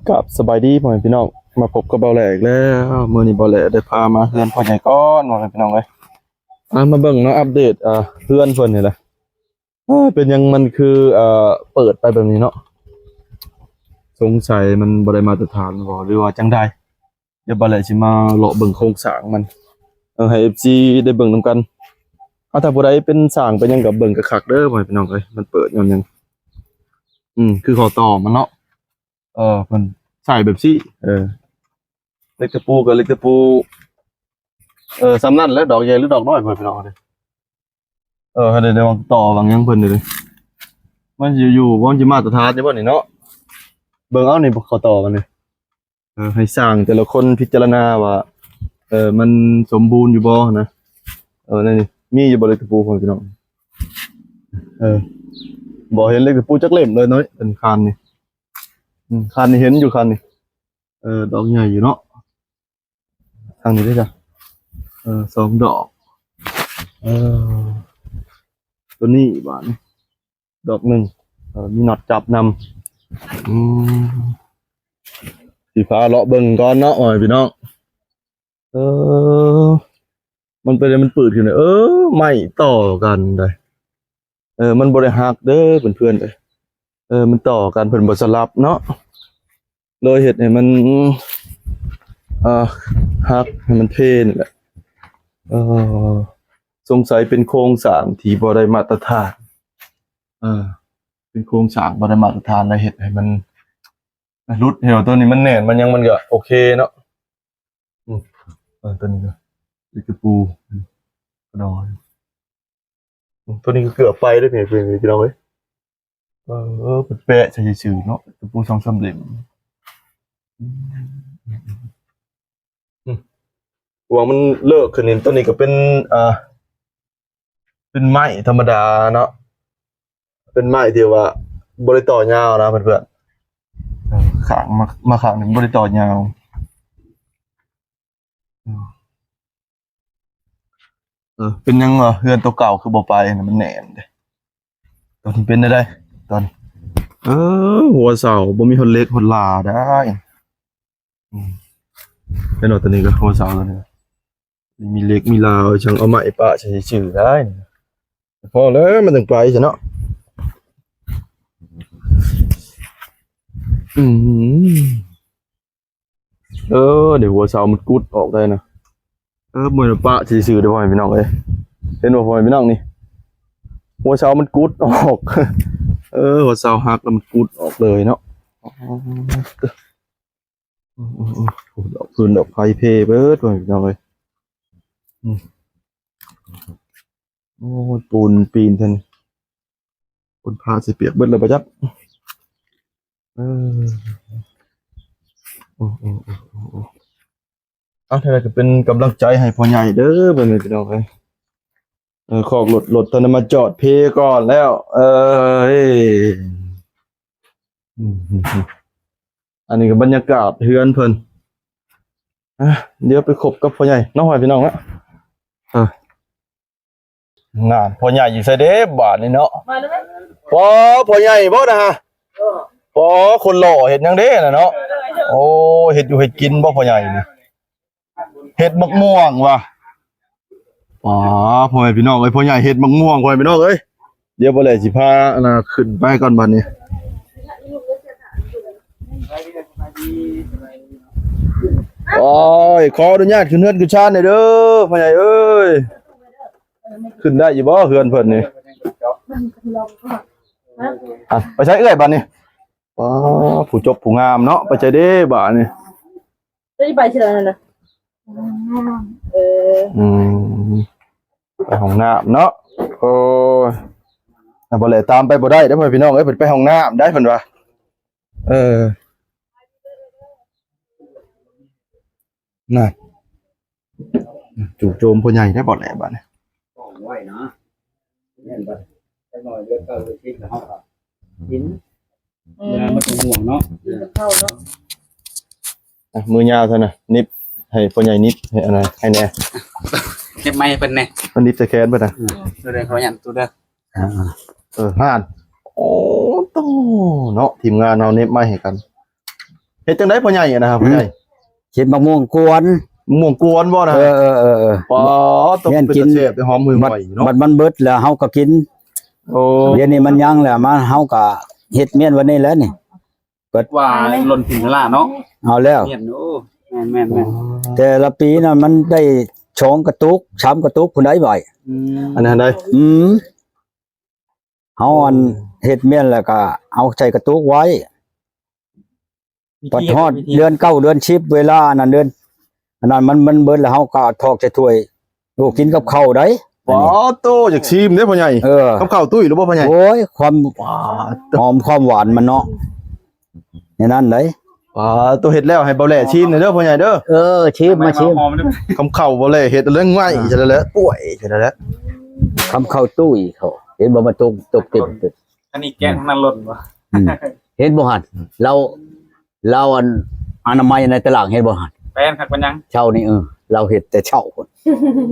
ກາບສະບາຍດີພໍ່ແມ່ພີ່ນ້ອງ ມາພົບກັບເບົາແຫຼອີກແລ້ວ. ມື້ນີ້ເບົາແຫຼໄດ້ພາມາເຮືອນພໍ່ໃຫຍ່ກ່ອນ ພໍ່ແມ່ພີ່ນ້ອງເອີຍ. ອ່າ ມາເບິ່ງເນາະ ອັບເດດ ອ່າ ເຮືອນເພິ່ນນີ້ແຫຼະ. ເອີ ເປັນຫຍັງມັນຄື ເອີ ເປີດໄປແບບນີ້ເນາະ? ສົງໄສມັນບໍ່ໄດ້ມາດຕະຖານບໍ ຫຼືວ່າຈັ່ງໃດ? ດຽວເບົາແຫຼຊິມາເລາະເບິ່ງໂຄງສ້າງມັນ ເອີ ໃຫ້ເອັຟຊີໄດ້ເບິ່ງນຳກັນ. ເອົາ ຖ້າຜູ້ໃດເປັນຊ່າງເປັນຫຍັງກໍເບິ່ງຄັກໆເດີ ພໍ່ແມ່ພີ່ນ້ອງເອີຍ. ມັນເປີດຍ້ອນຫຍັງ? ອືມ ຄືຂໍ້ຕໍ່ມັນເນາະ. ເອີ ເພິ່ນໃສ່ແບບຊີ້ ເອີ ເຫຼັກຕະປູກໍເຫຼັກຕະປູ ເອີ ສ່ຳນັ້ນແຫຼະ ດອກໃຫຍ່ຫຼືດອກນ້ອຍ ພໍ່ແມ່ພີ່ນ້ອງເອີຍ. ເອີ ໃຫ້ໄດ້ ໄດ້ວາງຕໍ່ວາງຫຍັງເພິ່ນເດ້ ມັນຊິຢູ່ ມັນຊິມາດຕະຖານຢູ່ບໍ່ນີ້ເນາະ? ເບິ່ງເອົານີ້ ຂໍ້ຕໍ່ມັນນີ້ ເອີ ໃຫ້ຊ່າງແຕ່ລະຄົນພິຈາລະນາວ່າ ເອີ ມັນສົມບູນຢູ່ບໍ່ນະ. ເອີ ໃນນີ້ມີຢູ່ບໍ່ເຫຼັກຕະປູ ພໍ່ແມ່ພີ່ນ້ອງ? ເອີ ບໍ່ເຫັນເຫຼັກຕະປູຈັກເຫຼັ້ມເລີຍເນາະ ເປັນຄານນີ້. ອືມ ຄານນີ້ເຫັນຢູ່ ຄານນີ້ ເອີ ດອກໃຫຍ່ຢູ່ເນາະ. ທາງນີ້ເດ້ ເອີ ສອງດອກ ເອີ ຕົວນີ້ບາດນີ້ ດອກໜຶ່ງ ເອີ ມີນັອດຈັບນຳ. ອືມ ຊິພາເລາະເບິ່ງກ່ອນເນາະ ພໍ່ແມ່ພີ່ນ້ອງ. ເອີ ມັນເປັນ ມັນປືດຂຶ້ນ ເອີ ໄມ້ຕໍ່ກັນໄດ໋. ເອີ ມັນບໍ່ໄດ້ຫັກເດີເພື່ອນໆເອີຍ. ເອີ ມັນຕໍ່ກັນ ເພິ່ນບໍ່ສະຫຼັບເນາະ ເລີຍເຮັດໃຫ້ມັນ ເອີ ຫັກ ໃຫ້ມັນເພນີ້ແຫຼະ. ເອີ ສົງໄສເປັນໂຄງສ້າງທີ່ບໍ່ໄດ້ມາດຕະຖານ ເອີ ເປັນໂຄງສ້າງບໍ່ໄດ້ມາດຕະຖານ ແລະເຮັດໃຫ້ມັນຫຼຸດ. ແຖວຕົວນີ້ມັນແໜ້ນ ມັນຫຍັງ ມັນກໍໂອເຄເນາະ. ອືມ ເອີ ຕົວນີ້ກໍເຫຼັກຕະປູ ອືມ ກໍດອຍ. ອືມ ຕົວນີ້ກໍເກືອບໄປເດ້ ພີ່ນ້ອງເອີຍ. ເອີ ເພິ່ນແປະໃສ່ຊື່ໆເນາະ ຕະປູສອງສາມເຫຼັ້ມ. ອືມ ອືມ ອືມ ອືມ ວ່າມັນເລີກຂຶ້ນນີ້ ຕົວນີ້ກໍເປັນ ອ່າ ເປັນໄມ້ທຳມະດາເນາະ ເປັນໄມ້ທີ່ວ່າບໍ່ໄດ້ຕໍ່ຍາວນະເພື່ອນໆ. ເອີ ຂ້າງ ມາ ມາຂ້າງນີ້ບໍ່ໄດ້ຕໍ່ຍາວ. ເອີ ເປັນຫຍັງວະ ເຮືອນໂຕເກົ່າຄືບໍ່ໄປນະ ມັນແໜ້ນເດ້. ຕອນນີ້ເປັນແນວໃດຕອນ ເອີ ຫົວເສົາບໍ່ມີຮອດເຫຼັກຮອດຫຼາໄດ໋. ອືມ ເຫັນບໍ່ ຕົວນີ້ກໍຫົວເສົາຕົວນີ້ ມີເຫຼັກມີລາວ ຈັ່ງເອົາໄມ້ປະໃສ່ຊື່ໆໄດ້. ພໍແລ້ວ ມັນຈັ່ງໄປຊະເນາະ. ອືມ ເອີ ເດ ຫົວເສົາມັນກຸດອອກໄດ້ນະ. ເອີ ບໍ່ແມ່ນປະຊື່ໆເດ້ ພໍ່ແມ່ພີ່ນ້ອງເອີຍ. ເຫັນບໍ່ ພໍ່ແມ່ພີ່ນ້ອງນີ້ ຫົວເສົາມັນກຸດອອກ. ເອີ ຫົວເສົາຫັກແລ້ວມັນກຸດອອກເລີຍເນາະ. ອືມ ອືມ ອືມ ໂອ້ ດອກຟືນດອກໄຟເພເບິດ ພໍ່ແມ່ພີ່ນ້ອງເອີຍ. ອືມ ໂອ້ຍ ປູນປີນເຖິງ ຝົນຟ້າຊິປຽກເບິດແລ້ວບໍ່ຈັກ. ເອີ ໂອ້ ໂອ້ ໂອ້ ໂອ້ ເອົາ ເທົ່າໃດກໍເປັນກຳລັງໃຈໃຫ້ພໍ່ໃຫຍ່ເດີ ພໍ່ແມ່ພີ່ນ້ອງເອີຍ. ເອີ ຄອກລົດ ລົດຕອນນັ້ນມາຈອດເພກ່ອນແລ້ວ. ເອີຍ ອືມ ອັນນີ້ກໍບັນຍາກາດເຮືອນເພິ່ນ. ອ່າ ດຽວໄປພົບກັບພໍ່ໃຫຍ່ເນາະ ພໍ່ແມ່ພີ່ນ້ອງເນາະ. ເອີ ນັ້ນ ພໍ່ໃຫຍ່ຢູ່ໃສເດ້ບາດນີ້ເນາະ? ມາແລ້ວ ພໍ່ ພໍ່ໃຫຍ່ບໍ່ນະ? ເອີ ພໍ່ ຄົນຫຼໍ່ເຮັດຫຍັງເດ້ນະເນາະ? ໂອ້ ເຮັດຢູ່ເຮັດກິນບໍ່ພໍ່ໃຫຍ່ນີ້? ເຮັດໝາກມ່ວງວ່າ. ອໍ ພໍ່ແມ່ພີ່ນ້ອງເອີຍ ພໍ່ໃຫຍ່ເຮັດໝາກມ່ວງ ພໍ່ແມ່ພີ່ນ້ອງເອີຍ. ດຽວບໍ່ແລຊິພາ ອັນນ່າ ຂຶ້ນໄປກ່ອນບັດນີ້. ໂອ້ຍ ຂໍອະນຸຍາດຂຶ້ນເຮືອນຂຶ້ນຊານແດ່ເດີ ພໍ່ໃຫຍ່ເອີຍ. ຂຶ້ນໄດ້ຢູ່ບໍ່ເຮືອນເພິ່ນນີ້? ອ່ະ ໄປໃສເອື້ອຍບາດນີ້? ອໍ ຜູ້ຈົບຜູ້ງາມເນາະ ໄປໃສເດ້ບາດນີ້? ຈະໄປຊິລະນັ້ນນະ? ເອີ ອືມ ໄປຫ້ອງນ້ຳເນາະ. ໂອ້ຍ ບໍ່ແລຕາມໄປບໍ່ໄດ້ເດ້ ພໍ່ແມ່ພີ່ນ້ອງເອີຍ ເພິ່ນໄປຫ້ອງນ້ຳໄດ້ເພິ່ນວ່າ. ເອີ ນັ້ນ ຈູ່ໂຈມພໍ່ໃຫຍ່ໄດ້ບໍ່ແຫຼະບາດນີ້. ໄວ້ນະ ແມ່ນບໍ່? ຈັກໜ້ອຍເດືອນເກົ້າເດືອນສິບແລ້ວເຮົາກໍກິນ. ອືມ ເວລາມັນກໍງ່ວງເນາະ ກິນກັບເຂົ້າເນາະ. ອ່ະ ມືຍາວເທົ່ານັ້ນ ໜິບໃຫ້ພໍ່ໃຫຍ່ໜິບໃຫ້ອັນນັ້ນໃຫ້ແດ່. ເກັບໄມ້ໃຫ້ເພິ່ນແດ່ ເພິ່ນໜິບໃສ່ແຂນເພິ່ນນະ. ອືມ ໂຕເດີ ຂໍອະນຸຍາດໂຕເດີ. ອ່າ ເອີ ຫັ້ນ ໂອ້ ໂຕເນາະ ທີມງານເຮົາເນັບໄມ້ໃຫ້ກັນ. ເຮັດຈັ່ງໃດພໍ່ໃຫຍ່ນະ ພໍ່ໃຫຍ່? ເຮັດໝາກມ່ວງກວນ ໝາກມ່ວງກວນບໍ່ນະ? ເອີໆໆໆ ປາດ ຕ້ອງເປັນຕາແຊບ ຫອມຫຸ່ຍໆເນາະ. ບັດມັນເບິດແລ້ວເຮົາກໍກິນ. ໂອ້ ດຽວນີ້ມັນຍັງແລ້ວ ມາເຮົາກໍເຮັດມ້ຽນວັນນີ້ແຫຼະນີ້. ວ່າຫຼົ່ນຖິ້ມລະເນາະ. ເອົາແລ້ວ ແມ່ນ ໂອ້ ແມ່ນໆໆ ແຕ່ລະປີນະມັນໄດ້ສອງກະຕຸກ ສາມກະຕຸກພຸ້ນໃດ໋ ໄວ້. ອືມ ອັນນັ້ນໃດ໋. ອືມ ເຮົາອັນເຮັດມ້ຽນແລ້ວກໍເອົາໃສ່ກະຕຸກໄວ້ ບັດຮອດເດືອນເກົ້າເດືອນສິບ ເວລາອັນນັ້ນເດືອນ ອັນນັ້ນມັນ ມັນເບິດແລ້ວ ເຮົາກໍຖອກໃສ່ຖ້ວຍ. ໂອ້ ກິນກັບເຂົ້າໃດ໋. ປາດໂຕ ຢາກຊີມເດ້ພໍ່ໃຫຍ່. ເອີ ກັບເຂົ້າຕຸ້ຍຫຼືບໍ່ພໍ່ໃຫຍ່? ໂອ້ຍ ຄວາມ ປາດໂຕ ຫອມຄວາມຫວານມັນເນາະ ແນວນັ້ນໃດ໋. ປາດໂຕ ເຮັດແລ້ວໃຫ້ເບົາແຫຼຊີມແດ່ເດີພໍ່ໃຫຍ່ເດີ. ເອີ ຊີມ ມາຊີມ. ຄຳເຂົ້າເບົາແຫຼເຮັດແລ້ວງ່າຍ ເອີ ຈັ່ງນັ້ນແຫຼະ ປ່ວຍຈັ່ງນັ້ນແຫຼະ. ຄຳເຂົ້າຕຸ້ຍເຂົາ ເຫັນບໍ່ ມັນຕົກ ຕົກເຕັມ. ອັນນີ້ແກງທາງນັ້ນຫຼົ່ນບໍ່? ອືມ ເຫັນບໍ່ຫັ້ນ ລາວ ລາວອັນອະນາໄມໃນຕະຫຼາງ ເຫັນບໍ່ຫັ້ນ? ແປນຄັກປານຫຍັງ ເຊົ້ານີ້. ເອີ ລາວເຮັດແຕ່ເຊົ້າພຸ້ນ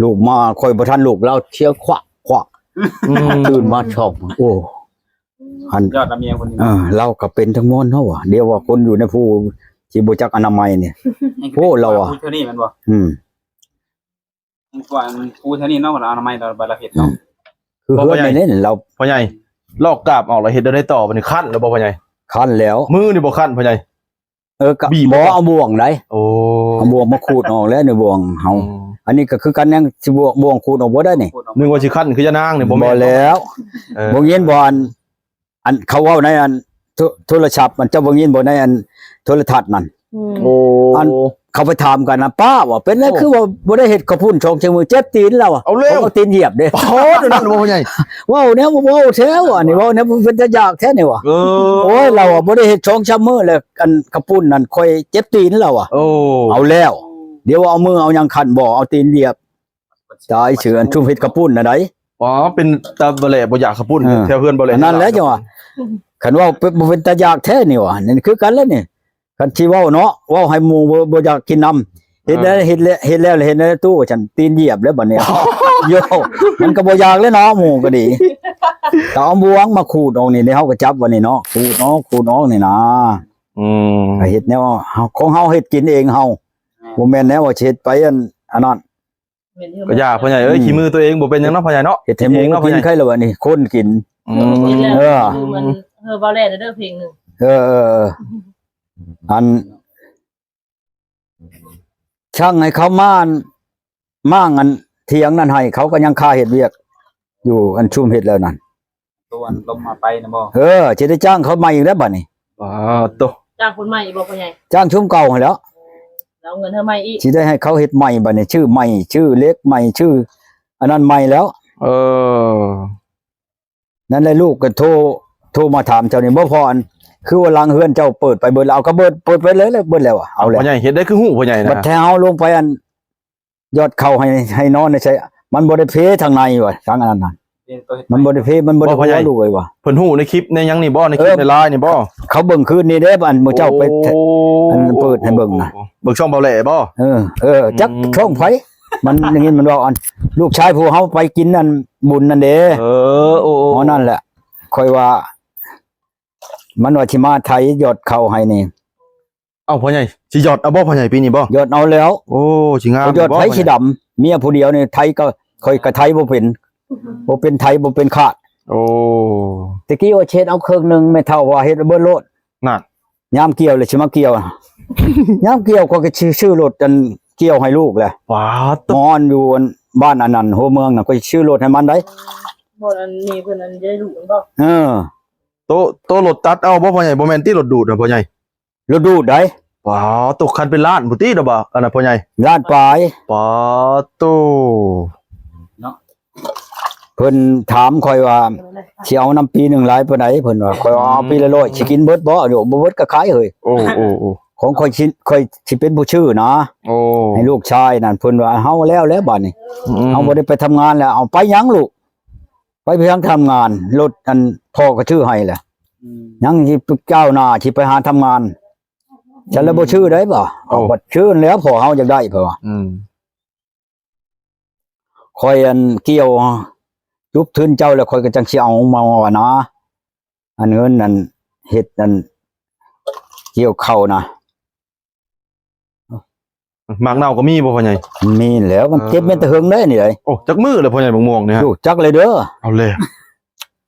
ລູກມາ ຂ້ອຍບໍ່ທັນລຸກ ລາວເຊຍຂວາກຂວາກ. ອືມ ຕື່ນມາຊອກ ໂອ້ ອັນ ຍອດລະເມຍຄົນນີ້. ເອີ ລາວກໍເປັນທັງມວນເນາະວ່າ ດຽວວ່າຄົນຢູ່ໃນພູທີ່ບໍ່ຈັກອະນາໄມນີ້. ໂອ້ ລາວວ່າ ເທື່ອນີ້ແມ່ນບໍ່? ອືມ ກວາງປູແຖວນີ້ເນາະ ອະນາໄມລະ ລະເຮັດເນາະ. ອືມ ຄືເຮືອນນີ້ລາວ ພໍ່ໃຫຍ່ ລອກກາບອອກລະເຮັດແນວໃດຕໍ່ບັດນີ້? ຄັນແລ້ວບໍ່ພໍ່ໃຫຍ່? ຄັນແລ້ວ. ມືນີ້ບໍ່ຄັນພໍ່ໃຫຍ່? ເອີ ກະບໍ່ ເອົາບ່ວງໃດ໋. ໂອ້ ເອົາບ່ວງມາຂູດອອກແລ້ວໃນບ່ວງເຮົາ. ອືມ ອັນນີ້ກໍຄືກັນ ຍັງຊິບ່ວງ ບ່ວງຂູດອອກບໍ່ໄດ້ນີ້. ນຶກວ່າຊິຄັນຄືຍານາງນີ້ ບໍ່ແມ່ນ ບໍ່ແລ້ວ. ເອີ ບໍ່ຍິນບໍ່ ອັນ ອັນເຂົາເວົ້າໃນອັນໂທ ໂທລະສັບ ມັນ ເຈົ້າບໍ່ຍິນບໍ່ໃນອັນໂທລະທັດນັ້ນ? ອືມ ໂອ້ ອັນເຂົາໄປຖາມກັນນະ ປ້າວ່າ ເປັນແລ້ວ ໂອ້ ຄືວ່າບໍ່ໄດ້ເຮັດເຂົ້າປຸ້ນສອງສາມມື້ ເຈັບຕີນລາວ. ເອົາແລ້ວ ເອົາຕີນຢຽບເດ້. ໂອ້ ນັ້ນບໍ່ໃຫຍ່ ເວົ້າແນວເວົ້າແທ້ວ່າ ອັນນີ້ເວົ້າແນວເປັນຕາຢາກແທ້ນີ້ວ່າ. ເອີ ໂອ້ຍ ລາວວ່າບໍ່ໄດ້ເຮັດສອງສາມມື້ແລ້ວ ອັນເຂົ້າປຸ້ນນັ້ນຂ້ອຍເຈັບຕີນລາວວ່າ. ໂອ້ ເອົາແລ້ວ ດຽວເອົາມືເອົາຫຍັງຄັນບໍ່ ເອົາຕີນຢຽບ. ຕາຍເສຍ ອັນຊຸມເຮັດເຂົ້າປຸ້ນນະໃດ໋. ອໍ ເປັນຕາບໍ່ແຫຼບໍ່ຢາກເຂົ້າປຸ້ນ. ເອີ ແຖວເຮືອນບໍ່ແຫຼນັ້ນແຫຼະຈັ່ງວ່າ ຄັນເວົ້າບໍ່ເປັນຕາຢາກແທ້ນີ້ວ່າ ນີ້ຄືກັນແຫຼະນີ້. ຄັນຊິເວົ້າເນາະ ເວົ້າໃຫ້ໝູ່ບໍ່ ບໍ່ຢາກກິນນຳ. ເຮັດແລ້ວ ເຮັດແລ້ວ ເຮັດແລ້ວ ເຮັດແລ້ວຕູ້ ວ່າຊັ້ນ ຕີນຢຽບແລ້ວບັດນີ້. ໂຢ ມັນກໍບໍ່ຢາກແລ້ວເນາະ ໝູ່ກໍດີ. ກໍເອົາບ່ວງມາຂູດອອກນີ້ ເຮົາກໍຈັບບັດນີ້ເນາະ ຂູດອອກ ຂູດອອກນີ້ນະ. ອືມ ກໍເຮັດແນວເຮົາ ຂອງເຮົາເຮັດກິນເອງເຮົາ ບໍ່ແມ່ນແນວວ່າຊິເຮັດໄປອັນ ອັນນັ້ນ. ກໍຢ່າພໍ່ໃຫຍ່ເອີຍ ອືມ ຂີ້ມືຕົວເອງບໍ່ເປັນຫຍັງເນາະພໍ່ໃຫຍ່ເນາະ. ເຮັດໃຫ້ໝູ່ກິນ ໃຄລະວ່ານີ້ ຄົນກິນ. ອືມ ເອີ ຄືມັນ ເອີ ເວົ້າແລ້ວເດີເພງໜຶ່ງ. ເອີໆໆ ອັນ ຊ່າງໃຫ້ເຂົາມາ ມ້າງອັນຖຽງນັ້ນໃຫ້ ເຂົາກໍຍັງຄາເຮັດວຽກຢູ່ ອັນຊຸມເຮັດແລ້ວນັ້ນ. ຕົວອັນລົມມາໄປນະບໍ່? ເອີ ຊິໄດ້ຈ້າງເຂົາໃໝ່ອີກແລ້ວບັດນີ້. ປາດໂຕ ຈ້າງຄົນໃໝ່ອີກບໍ່ພໍ່ໃຫຍ່? ຈ້າງຊຸມເກົ່າຫັ້ນແຫຼ້ວ ແລ້ວເອົາເງິນໃຫ້ໃໝ່ອີກ. ຊິໄດ້ໃຫ້ເຂົາເຮັດໃໝ່ບັດນີ້ ຊື້ໃໝ່ ຊື້ເຫຼັກໃໝ່ ຊື້ອັນນັ້ນໃໝ່ແລ້ວ. ເອີ ນັ້ນແຫຼະ ລູກກໍໂທ ໂທມາຖາມເຈົ້ານີ້ ບໍ່ພໍອັນ ຄືວ່າຫຼັງເຮືອນເຈົ້າເປີດໄປເບິດແລ້ວ ເອົາກໍເບີດ ເປີດໄປເລີຍ ເບີດແລ້ວ. ເອົາແລ້ວ ພໍ່ໃຫຍ່ເຮັດໄດ້ຄືຮູ້ພໍ່ໃຫຍ່ນະ. ບັດແທ້ເຮົາລົງໄປອັນ ຢອດເຂົ້າໃຫ້ ໃຫ້ນອນໃນໃສ ມັນບໍ່ໄດ້ເພທາງໃນວ່າ ທາງອັນນັ້ນນະ ມັນບໍ່ໄດ້ເພ ມັນບໍ່ໄດ້ຫົວລູກເອີຍວ່າ. ເພິ່ນຮູ້ໃນຄລິບໃນຫຍັງນີ້ບໍ່? ໃນຄລິບໃນລາຍນີ້ບໍ່? ເຂົາເບິ່ງຄືນນີ້ເດ້ ອັນໝູ່ເຈົ້າໄປ ອັນເປີດໃຫ້ເບິ່ງນະ ເບິ່ງຊ່ອງເບົາແຫຼບໍ່? ເອີ ເອີ ຈັກຊ່ອງໃຜ ມັນໄດ້ຍິນມັນເວົ້າ ອັນລູກຊາຍຜູ້ເຮົາໄປກິນອັນບຸນນັ້ນເດ້. ເອີ ໂອ້ ນັ້ນແຫຼະ ຂ້ອຍວ່າ ມັນວ່າຊິມາໄຖຢອດເຂົ້າໃຫ້ນີ້. ເອົ້າ ພໍ່ໃຫຍ່ ຊິຢອດເອົາບໍ່ພໍ່ໃຫຍ່ ປີນີ້ບໍ່? ຢອດເອົາແລ້ວ. ໂອ້ ຊິງາມ ຢອດໃຜຊິດຳ ເມຍຜູ້ດຽວນີ້ໄຖກໍ ຂ້ອຍກໍໄຖບໍ່ເປັນ ບໍ່ເປັນໄຖບໍ່ເປັນຂາດ. ໂອ້ ແຕ່ກີ້ວ່າເຮັດເອົາເຄິ່ງໜຶ່ງ ແມ່ເຖົ້າວ່າເຮັດເບິດໂລດ. ນັ້ນ ຍາມກ່ຽວແລ້ວຊິມາກ່ຽວ ຍາມກ່ຽວຂ້ອຍກໍຊິຊື້ລົດອັນກ່ຽວໃຫ້ລູກແຫຼະ. ປາດໂຕ ນອນຢູ່ອັນບ້ານອັນນັ້ນຫົວເມືອງນະ ຂ້ອຍຊິຊື້ລົດໃຫ້ມັນໄດ໋. ບໍ່ ອັນນີ້ເພິ່ນອັນໄດ້ລູກແມ່ນບໍ່? ເອີ ໂຕ ໂຕລົດຕັດເອົາບໍ່ພໍ່ໃຫຍ່? ບໍ່ແມ່ນຕິ ລົດດູດນະພໍ່ໃຫຍ່? ລົດດູດໃດ໋. ປາດໂຕ ຄັນເປັນລ້ານພຸ້ນຕິ ດອກບໍ່ ອັນນັ້ນພໍ່ໃຫຍ່ ລ້ານປາຍ. ປາດໂຕ ເນາະ ເພິ່ນຖາມຂ້ອຍວ່າ ຊິເອົານຳປີໜຶ່ງຫຼາຍປານໃດ ເພິ່ນວ່າ ຂ້ອຍວ່າເອົາປີລະຮ້ອຍ ຊິກິນເບິດບໍ່? ໂຍ ບໍ່ເບິດກໍຂາຍເຮີ້ຍ. ໂອ້ ໂອ້ ໂອ້ ຂອງຂ້ອຍຊິ ຂ້ອຍຊິເປັນຜູ້ຊື້ນະ. ໂອ້ ໃຫ້ລູກຊາຍນັ້ນ ເພິ່ນວ່າເຮົາແລ້ວແຫຼະບາດນີ້ ອືມ ເຮົາບໍ່ໄດ້ໄປທຳງານແລ້ວ ເອົາໄປຫຍັງລູກ? ໄປພຽງທຳງານ ລົດອັນພໍ່ກໍຊື້ໃຫ້ແຫຼະ. ອືມ ຍັງຊິກ້າວໜ້າ ຊິໄປຫາທຳງານ ຊັ້ນລະບໍ່ຊື້ໄດ້ບໍ່? ເອົາ ໂອ້ ບັດຊື້ແລ້ວ ພໍ່ເຮົາຢາກໄດ້ ເພິ່ນວ່າ. ອືມ ຂ້ອຍອັນກ່ຽວຈຸບທຶນເຈົ້າແລ້ວ ຂ້ອຍກໍຈັ່ງຊິເອົາມາວ່ານະ ອັນເງິນອັນເຮັດອັນກ່ຽວເຂົ້ານະ. ໝາກເນົ່າກໍມີບໍ່ພໍ່ໃຫຍ່? ມີແລ້ວ ມັນເກັບ ເອີ ແມ່ນແຕ່ເຫິງເດ້ນີ້ໃດ. ໂອ້ ຈັກມື້ແລ້ວພໍ່ໃຫຍ່ ໝາກມ່ວງນີ້ຮະ? ຮູ້ຈັກເລີຍເດີ. ເອົາແລ້ວ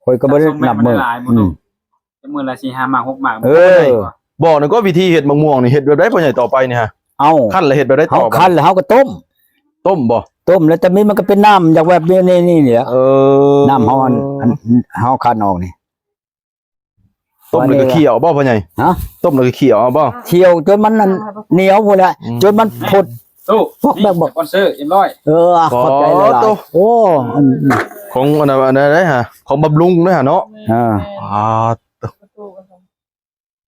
ຂ້ອຍກໍບໍ່ໄດ້ນັບມື້. ອືມ ມື້ລະສີ່ຫ້າໝາກຫົກໝາກ. ເອີ ບອກໜ່ອຍກໍ ວິທີເຮັດໝາກມ່ວງນີ້ ເຮັດແບບໃດພໍ່ໃຫຍ່ ຕໍ່ໄປນີ້ຮະ? ເອົາ ຄັ້ນແລ້ວເຮັດແບບໃດຕໍ່? ເຮົາຄັ້ນແລ້ວເຮົາກໍຕົ້ມ. ຕົ້ມບໍ່? ຕົ້ມແລ້ວ ແຕ່ມີມັນກໍເປັນນ້ຳ ຢາກແບບນີ້ ນີ້ ນີ້ແຫຼະ. ເອີ ນ້ຳເຮົາອັນ ອັນເຮົາຄັ້ນອອກນີ້. ຕົ້ມແລ້ວກໍຂ້ຽວບໍ່ພໍ່ໃຫຍ່? ຮະ? ຕົ້ມແລ້ວກໍຂ້ຽວເອົາບໍ່? ຂ້ຽວຈົນມັນນັ້ນໜຽວພຸ້ນແຫຼະ ອືມ ຈົນມັນພົດ ຕູ້ ພວກແບບ ນີ້ ສະປອນເຊີ ເອັມຮ້ອຍ. ເອີ ຂອບໃຈຫຼາຍໆ. ໂອ້ ອືມ ຂອງອັນນັ້ນ ອັນນັ້ນເດ້ຫະ ຂອງບຳລຸງເດ້ຫະເນາະ. ເອີ ອ່າ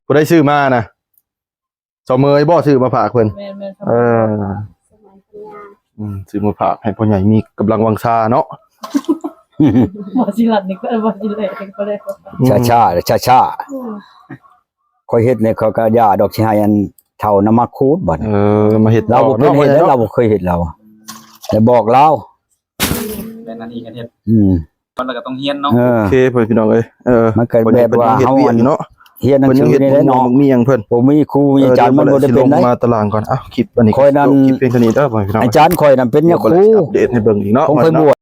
ຜູ້ໃດຊື້ມານະ? ສາວເມຍບໍ່ ຊື້ມາຝາກເພິ່ນ? ແມ່ນໆ ເອີ ອືມ ຊື້ມາຝາກໃຫ້ພໍ່ໃຫຍ່ມີກຳລັງວັງຊາເນາະ. ບໍ່ຊິລັດນີ້ກໍບໍ່ຊິແລະກໍໄດ້. ອືມ ຊ້າໆ ຊ້າໆ. ອືມ ຂ້ອຍເຮັດນີ້ຂ້ອຍກໍຢ່າດອກ ຊິໃຫ້ອັນເຖົ້ານຳມາຂູດບັດ. ເອີ ມາເຮັດ ລາວບໍ່ເຄີຍເຮັດ ເນາະ ລາວບໍ່ເຄີຍເຮັດ ລາວ ແຕ່ບອກລາວ. ແມ່ນ ອັນນີ້ກໍເຮັດ ອືມ ມັນກໍຕ້ອງຮຽນເນາະ. ເອີ ໂອເຄ ພໍ່ພີ່ນ້ອງເອີຍ ເອີ ມັນກໍແບບວ່າເຮົາອັນ ຮຽນໜັງສືນີ້ແຫຼະເນາະ ເພິ່ນຍັງເຮັດໝາກມ່ວງ ເນາະ ມີຫຍັງເພິ່ນ ບໍ່ມີຄູມີອາຈານ ເອີ ມັນບໍ່ໄດ້ເປັນໃດ. ລົງມາຕາລາງກ່ອນ ເອົາ ຄລິບອັນນີ້ ຂ້ອຍນັ້ນ ຄລິບພຽງເທົ່ານີ້ເດີພໍ່ພີ່ນ້ອງ ອາຈານຂ້ອຍນັ້ນເປັນຍາຄູ ອັບເດດໃຫ້ເບິ່ງອີກເນາະ. ຂອງຂ້ອຍບວດ